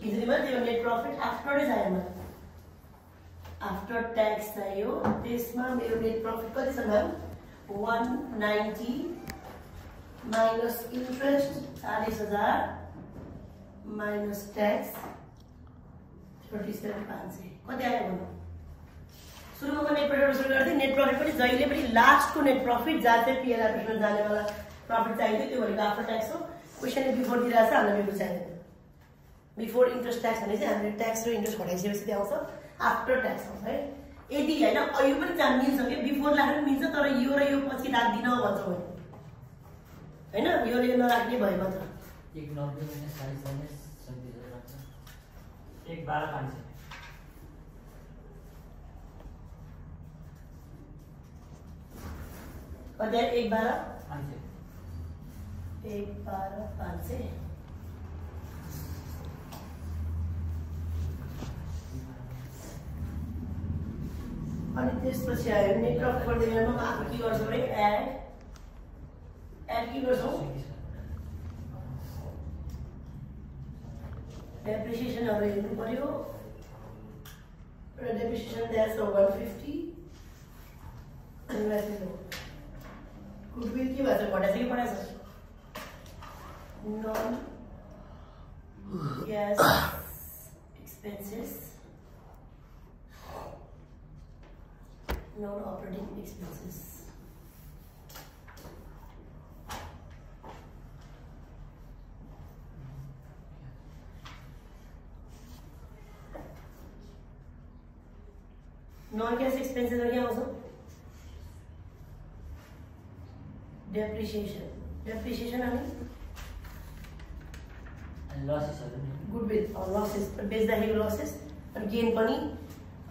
इजलीमा त्यो net profit आफ्टरै चाहियो मलाई आफ्टर ट्याक्स चाहियो त्यसमा मेरो नेट प्रॉफिट कति छ ma'am 190 minus interest 40,000 minus tax 37,500 कति आयो भन्नु सुरुमा नेट प्रॉफिट सुरु गर्दै नेट प्रॉफिट पनि जहिले पनि लास्टको नेट प्रॉफिट जहाँ चाहिँ पीएलआर प्रश्न जाने वाला प्रॉफिट चाहियो त्यो भनेको आफ्टर ट्याक्स हो क्वेशन बिफोर दिइरहेछ हामीलाई बिफोर चाहिदैन बिफोर इन्ट्रेस्ट ट्याक्स भने चाहिँ हामीले ट्याक्स र इन्ट्रेस्ट घटाइसकेपछि त्यो आउँछ आफ्टर ट्याक्स आउँछ है यदि हैन यो पनि चाहिँ मिल्छ के बिफोर राख्नु मिल्छ तर यो र यो पछि राख्दिन भन्छ भने हैन यो ले नराख्ने भए मात्र 190 minus 40 minus 1,12,500 अध्याय 1,12,500 अनि त्यसपछि आयो नेट प्रॉफिट गर्दैमा आफू के गर्छौ रे एड के गर्छौ डेप्रिसिएसन अब हेर्नु पर्यो र डेप्रिसिएसन द्याट्स 150 अनि माथि गुडविल के भन्छ घटाइछ कि बढाइछ non cash expenses non-operating expenses. Non-cash expenses में क्या होगा? Depreciation. Depreciation आने? losses Goodwill or losses. Based on the losses और gain पनि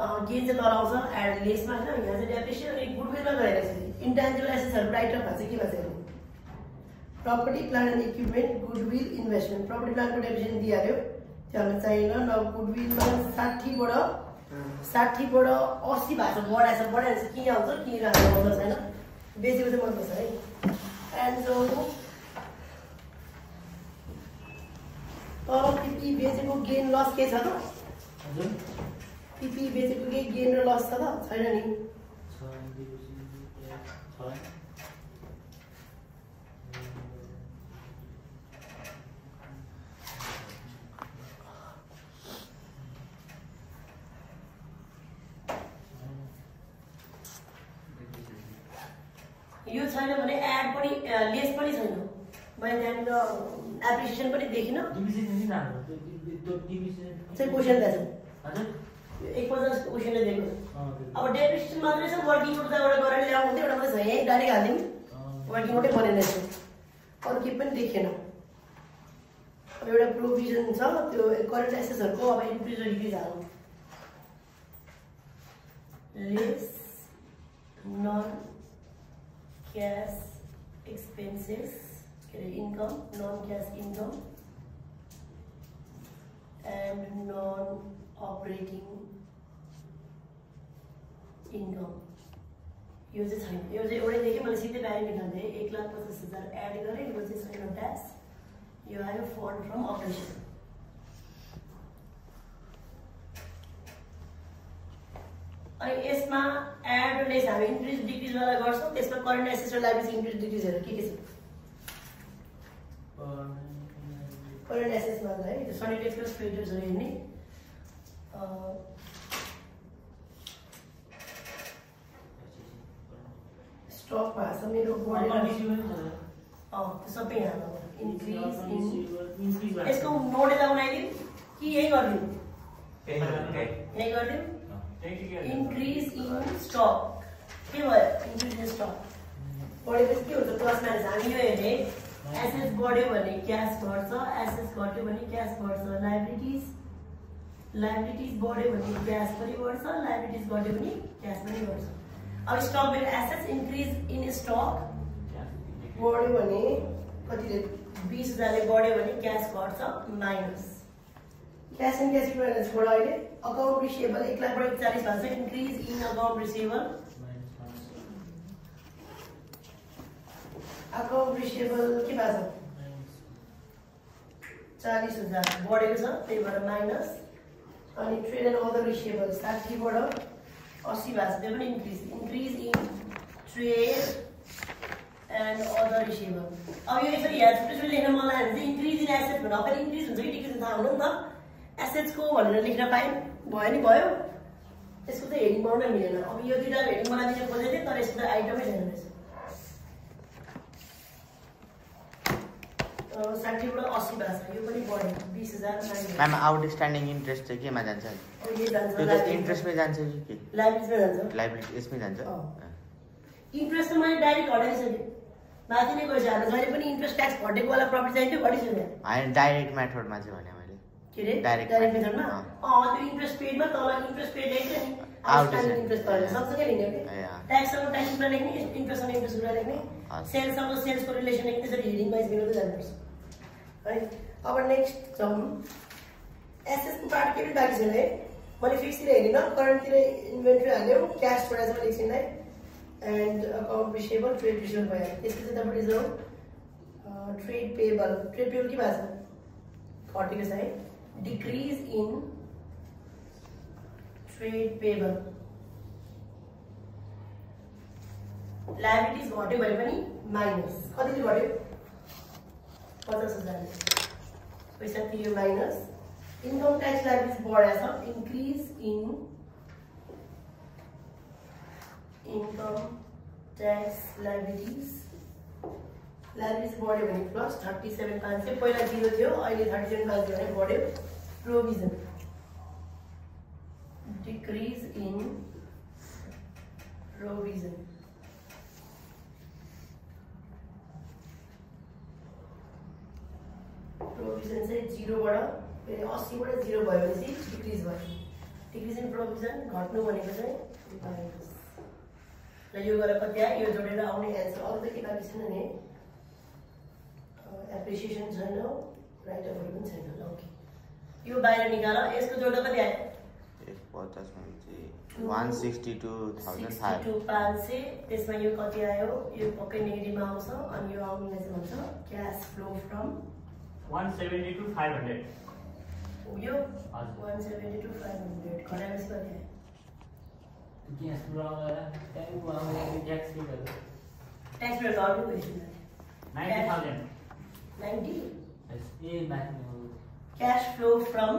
गेन चाहिँ तल आउँछ एड लेसमा हैन यहाँ चाहिँ डेप्रिसिएसन एक गुडविलमा गएर चाहिँ इन्टेन्जिबल एसेट्सहरु राइट अफ भन्छ के भन्छ property plant and equipment goodwill investment property प्लान्टको डेप्रिसिएसन दिइहाल्यो त्यो हामीलाई चाहिएन न गुडविलमा 60 बाट 80 भएको छ बढाएछ किन आउँछ किन राख्नु आउँछ हैन बेचेको चाहिँ मन पर्छ है एन्ड सो तल टिपी बेचेको गेन लस के छ त हजुर टिपी बेचेको के गेन र लस छ त छैन नि यो छैन भने एड पनि लेस पनि छैन मैले त्यहाँनिर एप्रिसिएसन पनि देखिन चाहिँ क्वेसन दिएछ हजुर एक पचास क्वेसन दिएको अब डेप्रिसिएसन मात्रै छ वर्किङ नोट एउटा गरेर ल्याउनु थियो एउटा मात्रै छ यही डाइरेक्ट हाल्दिउँ वर्किङ नोटै बनेन यसो अरू केही पनि देखेन अब एउटा प्रोभिजन छ त्यो करेन्ट एसेट्सहरुको अब इन्क्रिज र डिक्रिज हालौँ less non cash expenses income, non-cash income, and non-operating income. यो चाहिँ छैन यो चाहिँ एउटै देखेँ मैले सिधै ब्यालेन्स निकाल्दै 1,50,000 एड गरेँ यो चाहिँ छैन ट्याक्स यो आयो फन्ड फ्रम अपरेसन अनि यसमा एड र लेस हामी इन्क्रिज डिक्रिज वाला गर्छौँ त्यसमा करेन्ट एसेट्स र लायबिलिटी इन्क्रिज डिक्रिजहरु के छ करेन्ट एसेट्स मा है त्यो सनी टेक्सटाइल्स क्रेडिटर्स हेर्ने स्टक पास मेरो बडी त्यो सबै यहाँ इन्क्रिज इन यसको नोट लगाउनाइदिउ कि यही गर्दिउ यही गर्दिउ इन्क्रिज इन स्टक के भयो इन्क्रिज इन स्टक बढेपछि के हुन्छ प्लस माइनस हामी यो हेर्ने एसेट्स बढ्यो भने क्याश घट्छ एसेट्स घट्यो भने क्याश घट्छ लायबिलिटीज बढ्यो भने क्याश पनि बढ्छ लायबिलिटीज घट्यो भने क्याश पनि बढ्छ अब स्टक मेरो एसेट्स इन्क्रिज इन स्टक बढ्यो भने कतिले 20,000 ले बढ्यो भने क्याश घट्छ minus cash and cash equivalence बाट अहिले अकाउन्ट रिसिभेबल 1,40,000 भन्छ increase in account receivable account receivable के भएको 40,000 बढेको छ, त्यही भएर माइनस। अनि ट्रेड एन्ड अदर रिसिभेबल 60 बाट 80 भएको छ, त्यो पनि increase in trade and other receivable. अब यो यसरी हेल्थ लेख्न मन लाग्यो भने चाहिँ इन्क्रिज इन एसेट भन्दा अगाडि इन्क्रिज हुन्छ कि डिक्रिज हुन्छ थाहा हुनु नि त। एसेट्सको भनेर लेख्न पाएँ, भयो नि भयो। यसको चाहिँ हेडिङ बनाउन मिलेन। अब यो दुईटा हेडिङ बनाइदिन खोजेको थिएँ तर यसको त आइटमै छैन रहेछ। 60 बाट 80 भएको छ, यो पनि बढ्यो 20,000 म्याम आउटस्ट्यान्डिङ इन्ट्रेस्ट चाहिँ केमा जान्छ? यो जान्छ त्यो त इन्ट्रेस्टमै जान्छ कि के? लाइबिलिटीमा जान्छ। लाइबिलिटी यसमै जान्छ। इन्ट्रेस्ट त मैले डाइरेक्ट हटाइसकेँ, माथि नै गएछ। हाम्रो जहिले पनि इन्ट्रेस्ट ट्याक्स घटेको वाला प्रफिट चाहिन्थ्यो, घटिसक्यो। होइन डाइरेक्ट मेथडमा चाहिँ भने मैले के रे डाइरेक्ट मेथडमा त्यो इन्ट्रेस्ट पेडमा तल इन्ट्रेस्ट पेड लेख्छ नि, आउटस्ट्यान्डिङ इन्ट्रेस्ट तल सँगसँगै लेख्ने हो कि ट्याक्ससँग ट्याक्स कुरा लेख्ने, इन्ट्रेस्टसँग इन्ट्रेस्ट कुरा लेख्ने, सेल्ससँग सेल्सको रिलेसन लेख्ने, त्यसरी हेडिङ वाइज मिलाउँदै जानुपर्छ है। अब नेक्स्ट जाउँ, एसेट्सको पार्ट के पनि बाँकी छैन है। मैले फिक्सतिर हेरिनँ, करेन्टतिर इन्भेन्ट्री हाल्यो, क्यास छोडेर चाहिँ एकछिन है। And account receivable, trade receivable भयो। त्यसपछि तपाईँले जाउँ ट्रेड पेएबल। ट्रेड पेएबल के भएको छ? घटेको छ है, decrease in trade payable. Liabilities घट्यो भने पनि माइनस, कतिले घट्यो? 50,000 पैसा तिर्यो माइनस। इन्कम ट्याक्स लायबिलिटीज बढेको छ, increase in income tax liabilities. Liabilities बढ्यो भने प्लस 37,500, पहिला 0 थियो, अहिले 37,500 भने बढ्यो। Provision decrease in provision. Provision चाहिँ 0 बाट 80 बाट 0 भएपछि डिक्रिज भयो। डिक्रिज इन प्रोभिजन घट्नु भनेको चाहिँ माइनस। र यो गरेर कति आयो? यो जोडेर आउने एन्सर। अरू त के बाँकी छैन नि, एप्रिसिएसन छैन, राइट अफहरू पनि छैन। ओके, यो बाहिर निकाल। यसको जोड्दा कति आयो? 162,500। त्यसमा यो कति आयो? यो पक्कै नेगेटिभमा आउँछ। अनि यो आउनेलाई चाहिँ भन्छ क्यास फ्लो फ्रम 172,500। यो 172,500 घटाएपछि कति आयो? ट्याक्स पेड ट्याक्स पेड त अर्को question 90,000। 90 A math cash flow from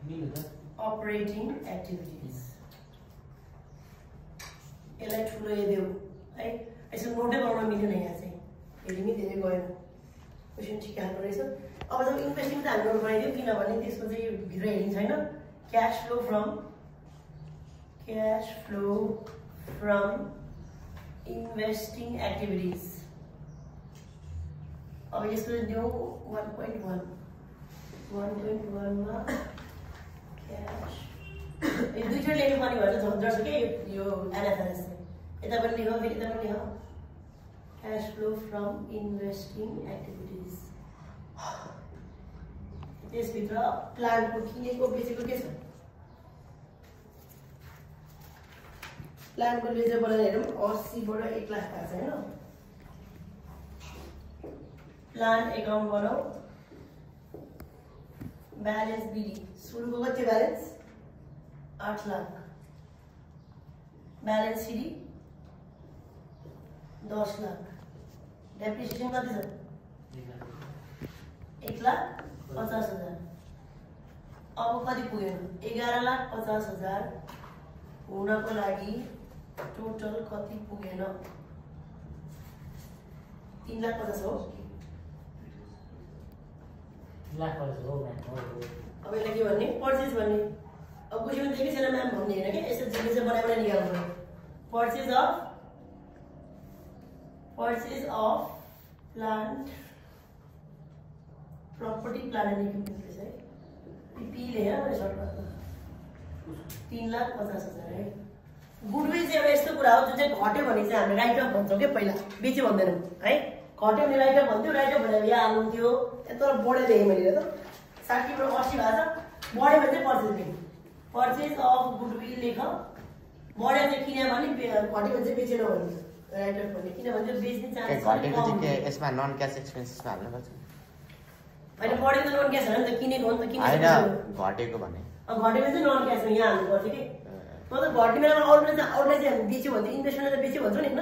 मिल्यो त अपरेटिङ एक्टिभिटिज। यसलाई ठुलो हेर्यो है, यसो नोटै बनाउन मिलेन। यहाँ चाहिँ हेडिङै धेरै गएन, क्वेसन ठिक हाल्नु रहेछ। अब जब इन्भेस्टिङ त हामी नोट बनाइदियो, किनभने त्यसको चाहिँ यो भित्र हेडिङ छैन। Cash flow from investing activities. अब यसको दिउँ 1.1 मा क्यास यो दुईचोटि लेख्नुपर्ने भएर झन्झट छ कि यो एनएफएस चाहिँ। यता पनि लेख, फेरि यता पनि लेख, cash flow from investing activities. त्यसभित्र प्लान्टको किनेको बेचेको के छ? प्लान्टको लेजर बनाएर हेरौँ, 80 बाट 1 लाख भएको छ होइन। प्लान्ट एकाउन्ट बनाऊ, ब्यालेन्स बिडी सुरुको कति balance? 8 lakh. Balance CD 10 lakh. Depreciation कति छ? 1,50,000। अब कति पुग्यो? 11,50,000 हुनको लागि टोटल कति पुगेन? 3,50,000 हो। हो अब यसलाई के भन्ने? पर्चेज भन्ने। अब क्वेसन देखेकै छैन म्याम भन्ने होइन कि, यसो जिले चाहिँ बनाएर निकाल्नु पर्यो। Purchase of plant property, plant and equipment है, पी लेखेर मैले सर्टमा 3,50,000 है। गुडविल चाहिँ एउटा यस्तो कुरा हो जुन चाहिँ घट्यो भने चाहिँ हामीले राइट अफ भन्छौँ क्या, पहिला बेच्यो भन्दैनौँ है। घट्यो भने राइट अफ भन्थ्यो, राइट अफ भनेर यहाँ हाल्नुहुन्थ्यो। तर बढेर लेखेँ मैले त 60 बाट 80 भएको छ। बढ्यो भने चाहिँ पर्चेज लेख्नु, पर्चेज अफ गुडविल लेख। बढ्यो चाहिँ किन्यो भने, घट्यो भने चाहिँ बेचेन भने राइट अफ भन्ने, किनभने त्यो बेच्ने चान्स घटेको चाहिँ के यसमा नन क्याश एक्सपेन्सेसमा हाल्नुपर्छ? होइन बढेको त नन क्यास होइन नि त किनेको हो नि त होइन किनेको घटेको भने घटेको चाहिँ नन क्यासमा यहाँ हाल्नु पर्थ्यो कि मतलब घट्ने बेलामा अरूले चाहिँ हामी बेच्यो भने इन्भेस्टमेन्टलाई बेच्यो भन्छौँ नि होइन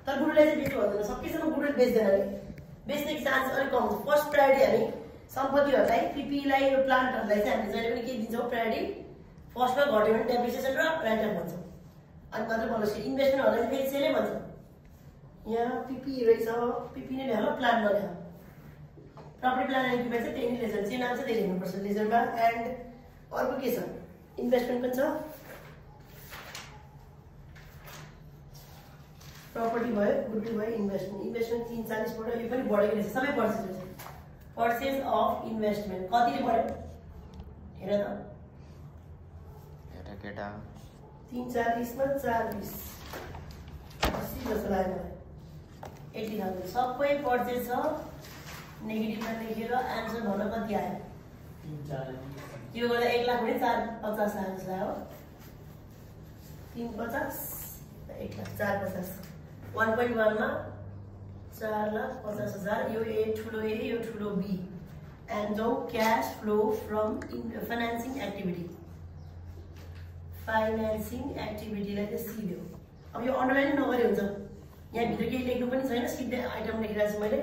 तर गुरुलाई चाहिँ बेच्यो भन्दैन सकेसम्म गुरुले बेच्दैन कि बेच्ने चान्स अलिक कम हुन्छ फर्स्ट प्रायोरिटी हामी सम्पत्तिहरूलाई पिपीलाई यो प्लान्टहरूलाई चाहिँ हामीले जहिले पनि के दिन्छौँ प्रायोरिटी फर्स्टमा घट्यो भने डेप्रिसिएसन र राइट अफ भन्छौँ अनि मात्र बोल्नुहोस् इन्भेस्टमेन्टहरूलाई चाहिँ फेरि सेलै भन्छौँ यहाँ पिपी रहेछ पिपी नै ल्याएर प्लान गरेर प्रपर्टी प्लान एन्ड इक्विपमेन्ट चाहिँ त्यही नै लेजर चाहिँ नाम चाहिँ त्यही हेर्नुपर्छ लेजरमा एन्ड अर्को के छ इन्भेस्टमेन्ट पनि छ प्रपर्टी भयो गुड्डी भयो इन्भेस्टमेन्ट 340 पल्ट यो पनि बढेको रहेछ सबै पर्चेज रहेछ पर्चेज अफ इन्भेस्टमेन्ट कतिले बढ्यो हेर त केटा 340 मा 420 80 जस्तो लाग्यो मलाई 80,000 सबै पर्चेज छ नेगेटिभमा लेखेर आन्सर भन्न कति आयो यो गर्दा 1 लाख भने 450 आयो जस्तो आयो 350 1 लाख 450 1.1 मा 4,50,000 यो ए ठुलो ए यो ठुलो बी एन्ड जो cash flow from financing activity लाई चाहिँ सी दियो अब यो अन्डरलाइन नगरे हुन्छ यहाँ भित्र केही लेख्नु पनि छैन सिधै आइटम लेखिरहेको छु मैले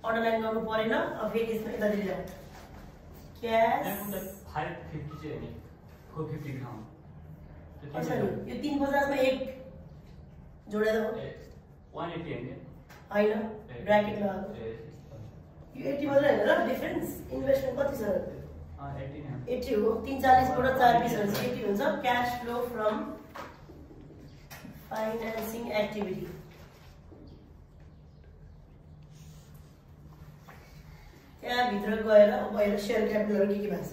अन्डरलाइन गर्नु परेन अब फेरि यसमा यतातिर जाऊ क्यास 550 चाहिँ हैन 450 खाऊ अच्छा यो 350 मा 1 जोडेर 180 हैन ब्र्याकेट लगाएको यो 80 मात्र हैन र डिफरेन्स इन्भेस्टमेन्ट कति छ 80 हो 340 बाट 420 हुन्छ 80 हुन्छ cash flow from financing activity त्यहाँ भित्र गएर बाहिर शेयर क्यापिटलहरु के भएको छ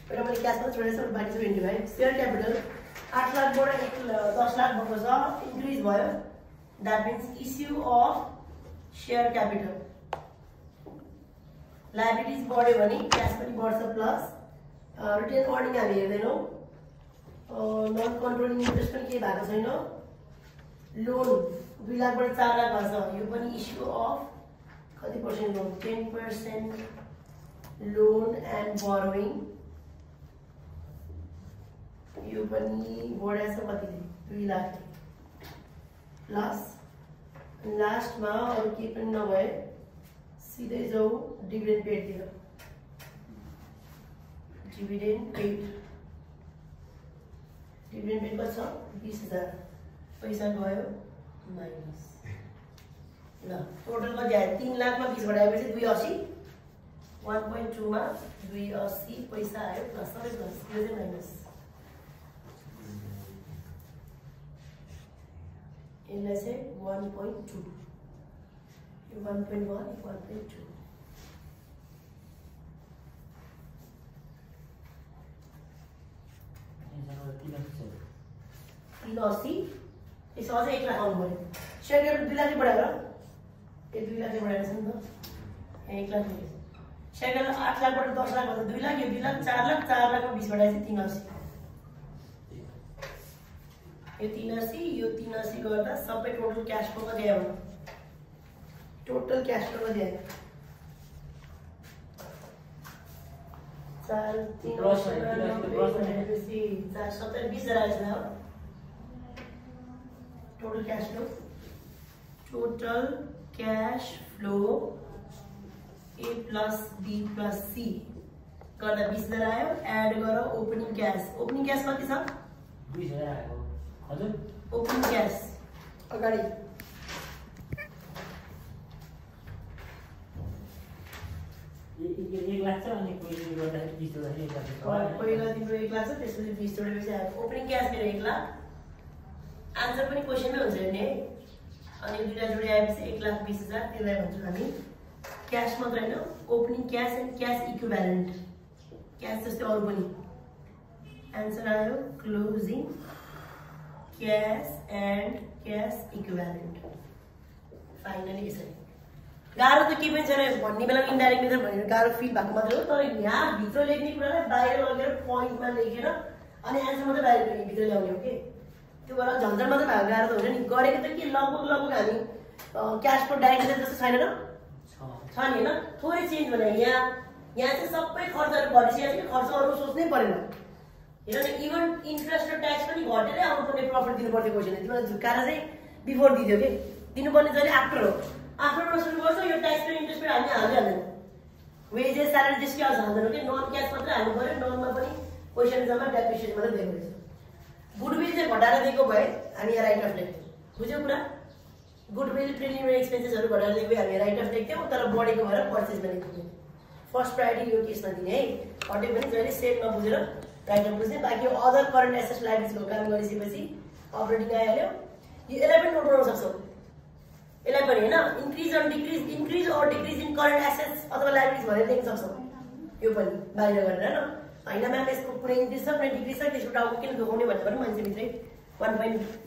पहिला मैले क्याशमा छोडेछु बाँकी चाहिँ इन्ट्री भयो शेयर क्यापिटल 8 लाख बाट 10 लाख भएको छ इन्क्रिज भयो that means issue of share capital liabilities बढ्यो भने क्याश पनि बढ्छ प्लस रिटेन अर्निङ हामी हेर्दैनौँ नन कन्ट्रोलिङ इन्ट्रेस्ट पनि केही भएको छैन लोन 2 लाखबाट 4 लाख भएको छ यो पनि इस्यु अफ कति percent loan 10% loan and borrowing यो पनि बढेछ कतिले 2 लाख प्लस लास्टमा अरू केही पनि नभए सीधै जाऊ डिभिडेन्ड पेड तिर डिभिडेन्ड पेड कति छ 20,000 पैसा गयो माइनस ल टोटल कति आयो 3 लाखमा 20 बाट आएपछि 280 1.2 मा 280 पैसा आयो प्लस सबै प्लस यो चाहिँ माइनस यसलाई चाहिँ 1.2 1.1 1.2 380 यसो अझै 1 लाख आउनु पर्यो शेयर क्यापिटल 2 लाख बढाएर यो 2 लाख बढाएर छ नि त 1 लाख शेयर क्यापिटल 8 लाखबाट 10 लाख भन्दा 2 लाख यो 2 लाख 4 लाख 4 लाखमा 20 बढाएपछि 380 यो 380 गर्दा सबै टोटल क्याश फ्लो कति आयो टोटल क्याश फ्लो कति आयो 4 3 20,000 आयो total cash flow A plus B plus C गर्दा 20,000 आयो एड गर ओपनिङ क्याश कति छ 20,000 आयो हजुर ओपनिङ क्याश अगाडि एक लाख छ अनि कोही गर्दाखेरि 20,000 पहिला तिम्रो 1 लाख छ त्यसपछि 20 जोडेपछि आयो ओपनिङ क्याश मेरो 1 लाख आन्सर पनि क्वेशनमै हुन्छ नि अनि दुईटा जोडी आएपछि 1,20,000 त्यसलाई भन्छौँ हामी क्याश मात्र हैन opening cash and cash equivalent cash जस्तै अरु पनि आन्सर आयो closing cash and cash equivalent finally यसरी गाह्रो त के पनि छैन भन्ने बेला इन्डाइरेक्ट मेथड भनेर गाह्रो फिल भएको मात्रै हो तर यहाँ भित्र लेख्ने कुरालाई बाहिर लगेर पोइन्टमा लेखेर अनि आन्सर मात्रै बाहिर भित्र ल्याउने हो के त्यो भएर झन्झट मात्रै भएको गाह्रो त होइन नि गरेको त के लगभग हामी क्यास फ्लो डाइरेक्ट जस्तो छैन र छ नि हैन थोरै चेन्ज भने यहाँ चाहिँ सबै खर्चहरु भरिसकेको छ खर्चहरु सोच्नै परेन हेर न इभन इन्ट्रेस्ट र ट्याक्स पनि घटेरै आउनुपर्ने प्रफिट दिनु पर्ने क्वेशन तिमीलाई झुकाएर चाहिँ बिफोर दिदियो के दिनुपर्ने जहिले आफ्टर हो आफ्टर सुरु गर्छ यो ट्याक्स र इन्ट्रेस्ट पनि हामी हाल्दैन वेजेस स्यालेरी त्यसकै आउँछ हाल्दैन के नन क्याश मात्रै हाल्नु पर्यो ननमा पनि क्वेशन जम्मा डेप्रिसिएसन मात्रै दिएको रहेछ गुडविल चाहिँ घटाएर दिएको भए हामी यहाँ राइट अफ लेख्थ्यौँ बुझ्यौ कुरा गुडविल प्रिलिमिनरी एक्सपेन्सेसहरु घटाएर दिएको भए हामी राइट अफ लेख्थ्यौँ तर बढेको भएर पर्चेज पनि दिन्थ्यौँ फर्स्ट प्रायोरिटी यो केसमा दिने है अटे पनि जहिले सेट नबुझेर राइट अफ बुझ्ने बाँकी अदर करेन्ट एसेट्स लायबिलिटीको काम गरिसकेपछि अपरेटिङ आइहाल्यो यसलाई पनि नोट गर्न सक्छौ यसलाई पनि हैन increase or decrease in current assets अथवा लायबिलिटीज भनेर लेख्न सक्छौ यो पनि बाहिर गरेर हैन हैन म्याम यसको कुनै इन्क्रिज छ कुनै डिक्रिज छ त्यसको टाउको किन दुखाउने भन्ने पनि मान्छेभित्रै 1.5